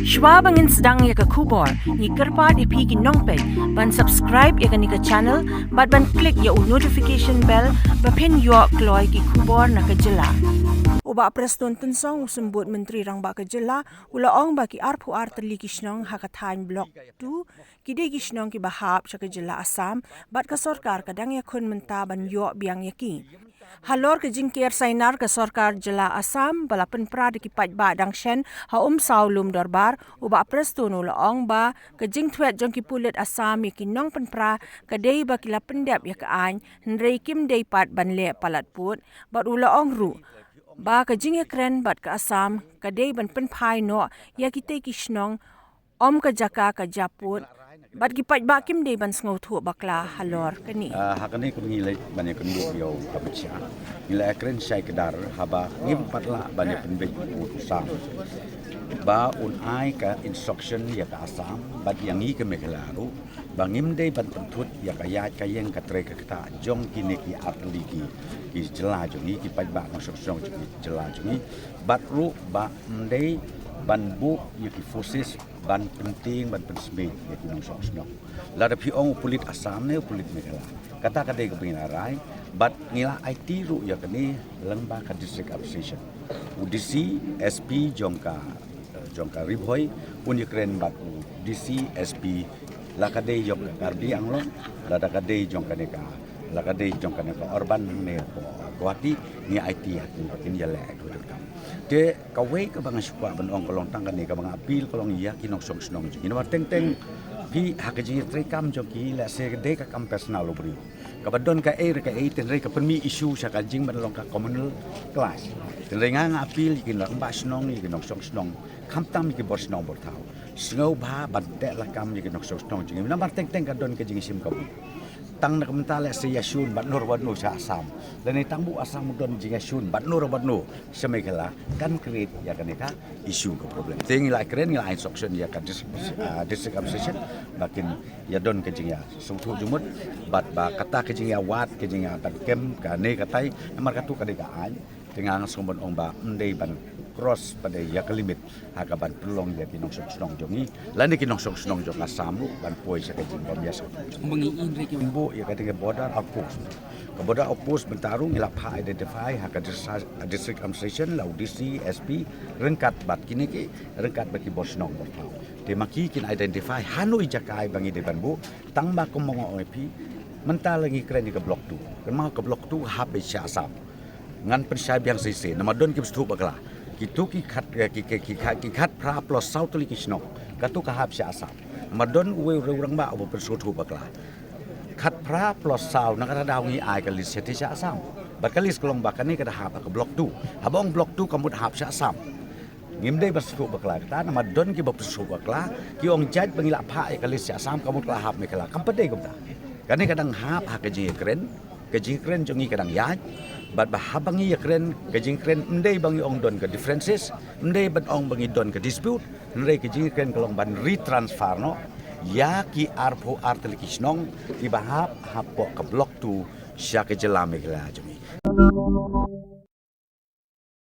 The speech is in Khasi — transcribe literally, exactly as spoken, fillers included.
Shwa ba ngin sdang ïa ka khubor, ngi kyrpad ïa phi ki nongpeit ban subscribe ïa kane ka channel bad ban click ïa u notification bell ba phin ïoh kloi ki khubor na ka jylla. U Bah Prestone Tynsong, u Symbud Myntri Rangbah ka jylla, u la ong ba ki arphew ar tylli ki shnong ha ka thaiñ Block two ki dei ki shnong kiba hap sha ka jylla Assam bad ka sorkar ka dang ïakhun mynta ban ïoh biang ïa ki. Halor ka jingker sainar ka sorkar jylla Assam ba la pynpra da ki paidbah dang shen ha Umsaw Lumdorbar, u Bah Prestone u la ong ba ka jingthwet jong ki pulit Assam ïa ki nongpynpra ka dei ba ki la pyndep ïa ka aiñ, hynrei kim dei pat ban leh palat pud, bad u la ong ruh ba ka jingïakren bad ka Assam ka dei ban pynphai noh ïa kitei ki shnong, ym ka jaka ka jia pud, bad ki paidbah kim dei ban sngewthuh bakla halor kane. Ah, ha kane ka ngi leh ban ïakynduh ïa u Amit Shah, ngi la ïakren shai kdar haba ngim pat lah ban ïapynbeit ïa u Sam ba un ai ka instruction ïa ka Assam bad ïa ngi ka Meghalaya ruh ba ngim dei ban pynthut ïa ka ïaid ka ïeng ka trei ka ktah jong kine ki artylli ki, ki jylla jong ngi, ki paidbah nongshong shnong jong ki jylla jong ngi, bad ruh ba ym dei ban buh ïa ki forces ban pyntieng ban pynsmit ïa ki nongshong shnong. Lada phi ong u pulit Assam ne u pulit Meghalaya, kata ka dei kaba ngi la rai, bad ngi la aiti ruh ïa kane lyngba ka District Administration. U D C, S P jong ka, eh, jong ka Ri Bhoi un ïakren bad u D C, S P, la ka dei jong ka Karbi Anglong, lada ka dei jong kane ka, la ka dei jong kane ka urban ne ka Guwahati, ngi aiti ha kin, kin ïaleh ïa ka kam. Te kawei kaba nga shu kwah ban ong ka long tang kane, kaba nga appeal ka long ïa ki nongshong shnong jong ngi. Namar teng teng phi ha ka jingïatreikam jong ki, lehse ka dei ka kam personal u briew, kaba don kaei re kaei, hynrei ka pynmih issue sha ka jingban long ka communal clash. Hynrei nga, nga appeal ïa ki rangbah shnong, ïa ki nongshong shnong, khamtam ïa ki bor shnong bor thaw, sngewbha ban teh lakam ïa ki nongshong shnong jong ngi. Namar teng teng ka don ka jingïashim kabu. Tang na ka bynta lehse ïashun bad no bad no sha Assam, lane tang ba u Assam u don jingïashun bad no bad no sha Meghalaya, kan create ïa kane ka issue, ka problem. Te ngi la kren, ngi la ai instruction ïa ka dis-, ah, District Administration ba kin ïa don ka jingïasngewthuh jingmut, bad ba kata ka jingïawad, ka jingïabat kem kane katai, namar katto ka dei ka aiñ. Te nga, nga sngewbha ban ong ba ym dei ban cross pat de ïa ka limit ha kaban pynlong ïa ki nongshong shnong jong ngi lane ki nongshong shnong jong Assam ruh ban poi sha ka jingbym ïasngewthuh. Ba ngi in re ki ban buh ïa ka dei ka border outpost. Ka border outpost mynta ruh ngi la phah identify ha ka dis-, District Administration, la u D C, S P, ryngkat bad kine ki, ryngkat bad ki bor shnong bor thaw. Te ma ki kin identify hano i jaka ba ngi dei ban buh, tang ba kum ma nga ong ïa phi, mynta la ngi kren ïa ka Block two. Kynmaw ka Block two hap beit sha Assam. Ngan pynshai biang shisha, namar don kiba sngewthuh bakla. Kito ki khat, eh, ki, ki, ki khat, ki khatphra plus saw tylli ki shnong, kato ka hap sha Assam. Namar don uwei u rangbah uba pynsngewthuh bakla. Khatphra plus saw, na kata ka daw ngi ai ka list shatei sha Assam. Bad ka list ka long ba kane ka da hap ha ka Block two. Haba ong Block two ka mut hap sha Assam. Ngim dei ban sngewthuh bakla kata, namar don kiba pynsngewthuh bakla, ki ong jait ba ngi la phah ïa ka list sha Assam ka mut ka la hap Meghalaya. Kam pat dei kumta. Kane ka dang hap ha ka jingïakren, ka jingïakren jong ngi ka dang ïaid, bad ba haba ngi ïakren, ka jingïakren ym dei ba ngi ong don ka differences, ym dei ban ong ba ngi don ka dispute, hynrei ka jingïakren ka long ban retransfer noh ïa ki arphew ar tylli ki shnong kiba hap hapoh ka Block two sha ka jylla Meghalaya jong ngi.